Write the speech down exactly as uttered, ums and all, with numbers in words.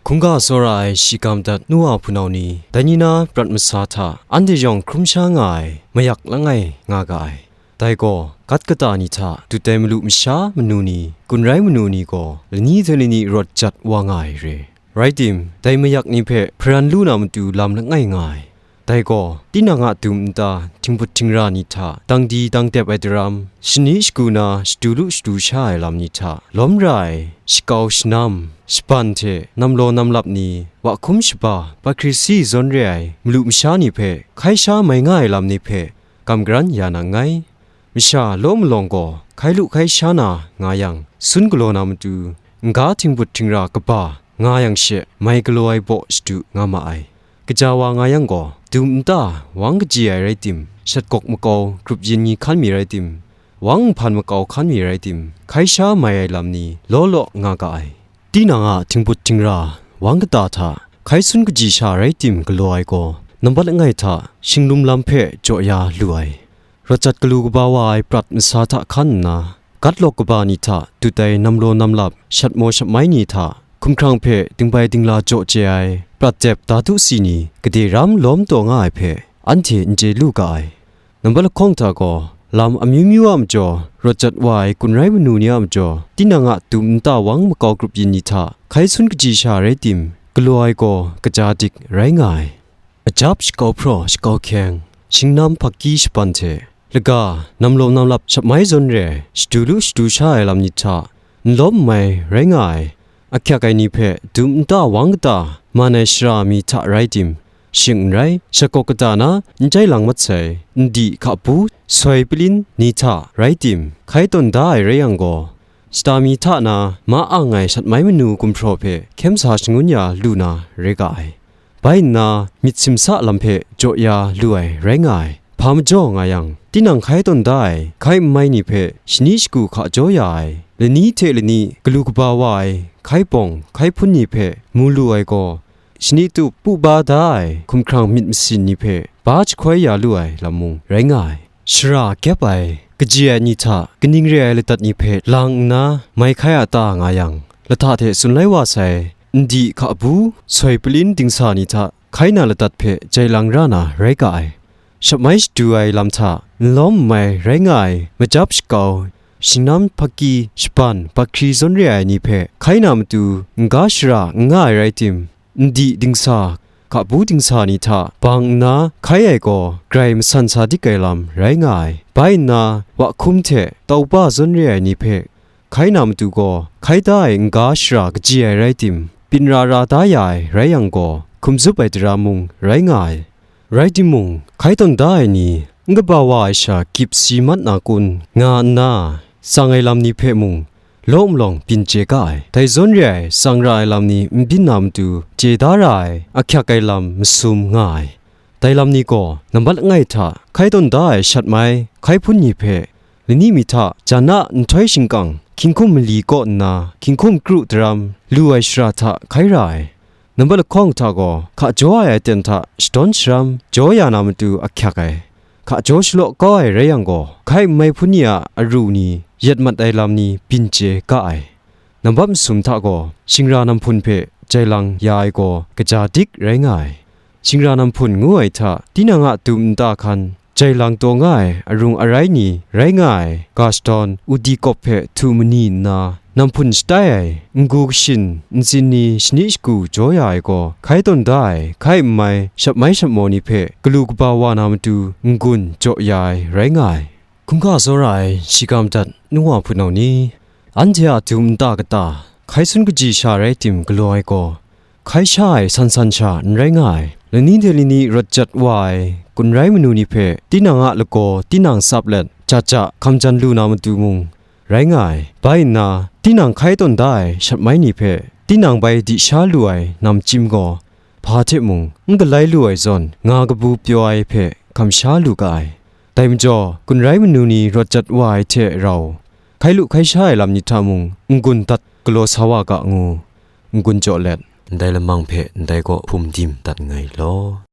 Hkungga tsawra ai shigam dat nu wa hpunau ni, dai ni na prat masa hta anhte yawng hkrum sha nga ai mayak langai nga ga ai. Dai gaw, gat kata ni hta dut ai malu masha manu ni, gun rai manu ni gaw lani hte lani rawt jat wa nga ai re. Rai tim, dai mayak ni hpe hparan lu na matu lam langai nga ai. Dai gaw, tinang a dum nta, htingbut htingra ni hta, dang di dang dep ai daram, shani shagu na shadu lu shadu sha ai lam ni hta, lawm ra ai, shakau shanam, shaban hte namlaw namlap ni, wa hkum shaba, pakri si zawn re ai, malu masha ni hpe, hkai sha mai nga ai lam ni hpe, kam garan ya na nngai. Masha law malawng gaw, hkai lu hkai sha na nga yang, sun galaw na matu, n ga htingbut htingra kaba nga yang she, mai galaw ai baw shadu nga ma ai. Kaja wa nga yang gaw, dum nta, wang kaji ai rai tim, shat gawk makau grup yin ni hkan mi rai tim, wang nhpan makau hkan mi rai tim, hkai sha mai ai lam ni law law nga ga ai. Tinang a htingbut htingra, wang kata hta, hkai sun kaji sha rai tim galaw ai gaw, nambat langai hta, shinglum lam hpe jaw ya lu ai. Rawt jat galu kaba wa ai prat masa hta hkan nna, gat lawk kaba ni hta dut ai namlaw namlap, shat maw shat mai ni hta, hkumhkrang hpe dingbai dingla jaw chye ai, prat dep datu si ni, gade ram lawm taw nga ai hpe, anhte n chye lu ga ai. Nambat lahkawng hta gaw, lam amyu myu a majaw, rawt jat wa ai gun rai manu ni a majaw, tinang a dum nta wang makau grup yin ni hta, hkai sun kaji sha rai tim, galaw ai gaw kaja dik rai nga ai. Ajap shakau hpraw shakau hkyeng, shingnam hpakki shaban hte, laga, namlaw namlap shap mai zawn re ai, shadu lu shadu sha ai lam ni hta, n lawm n mai rai nga ai, ahkyak ai ni hpe dum nta wang kata man ai shara mi hta rai tim, shing n rai, shakawk kata na n jai lang mat sai, n di hka bu, soi palin ni hta rai tim, hkai tawn da ai rai yang gaw, shata mi hta na ma ang ai shat mai manu gumhpraw hpe hkyen sa shangun ya lu na rai ga ai. Bai nna, myit simsa lam hpe jaw ya lu ai rai nga ai. Hpa majaw nga yang, tinang hkai tawn da ai, hkai n mai ni hpe shani shagu hka jaw ya ai, lani hte lani galu kaba wa ai, hkai pawng, hkai hpun ni hpe mu lu ai gaw, shani tup pu ba da ai, hkumhkrang myit masin ni hpe ba jahkoi ya lu ai lam mung rai nga ai. Shara kyep ai, kaji ai ni hta kaning re ai ladat ni hpe lang nna mai hkai a ta nga yang, lahta hte tsun lai wa sai, n di hka bu, soi palin dingsa ni hta hkai na ladat hpe jai lang ra na rai ga ai. Shap mai shadu ai lam hta n lawm n mai rai nga ai majap shakau, shingnam hpakki, shaban, bahkri zawn re ai ni hpe hkai na matu n ga shara n nga ai rai tim, n di dingsa, hka bu dingsa ni hta bang nna hkai ai gaw, grai masan sa dik ai lam rai nga ai. Bai nna, wa hkum hte taupa zawn re ai ni hpe hkai na matu gaw, hkai da ai n ga shara kaji ai rai tim, byin ra ra da ya ai rai yang gaw, hkum zup ai daram mung rai nga ai. Rai timung, hkai tawn da ai ni, n kaba wa ai sha gyip si mat na kun, nga nna, tsang ai lam ni hpe mung, law malawng byin chye ga ai. Dai zawn re ai, tsang ra ai lam ni n byin na matu, chye da ra ai, ahkyak ai lam masum nga ai. Dai lam ni gaw, nambat langai hta, hkai tawn da ai shat mai, hkai hpun ni hpe, lani mi hta jan a nhtoi shingkang, hkinghkum mali kaw nna, hkinghkum kru daram, lu ai shara hta hkai ra ai. Nambat lahkawng hta gaw, hka jaw ai aten hta shadawn sharam jaw ya na matu ahkyak ai. Hka jaw shalaw kau ai rai yang gaw, hkai n mai hpun ni a aru ni yet mat ai lam ni byin chye ga ai. Nambat masum hta gaw, shingra nam hpun hpe jai lang ya ai gaw kaja dik rai nga ai. Shingra nam hpun ngu ai hta, tinang a dum nta hkan, jai lang taw nga ai arung arai ni rai nga ai, ga shadawn, udi kawp hpe htu mani nna, nam hpun shatai ai, n-gu kashin, ntsin ni shani shagu jaw ya ai gaw, hkai tawn da ai, hkai n mai, shap mai shap maw ni hpe, galu kaba wa na matu, n-gun jaw ya ai rai nga ai. Hkungga tsawra ai, shigam dat, nu wa hpunau ni, anhte a dum nta kata, hkai sun kaji sha rai tim galaw ai gaw, hkai sha ai san san sha n rai nga ai. Lani hte lani rawt jat wa ai, gun rai manu ni hpe, tinang a lagaw, tinang tsap let, ja ja hkam jan lu na matu mung, rai nga ai. Bai nna, tinang hkai tawn da ai, shat mai ni hpe, tinang bai di sha lu ai, namchyim gaw, hpa hte mung, n galai lu ai zawn, nga kabu pyaw ai hpe, hkam sha lu ga ai. Dai majaw, gun rai manu ni rawt jat wa ai hte rau, hkai lu hkai sha ai lam ni hta mung, n-gun dat galaw sa wa ga ngu, n-gun jaw let, ndai lamang hpe ndai kaw hpum dim dat nngai law.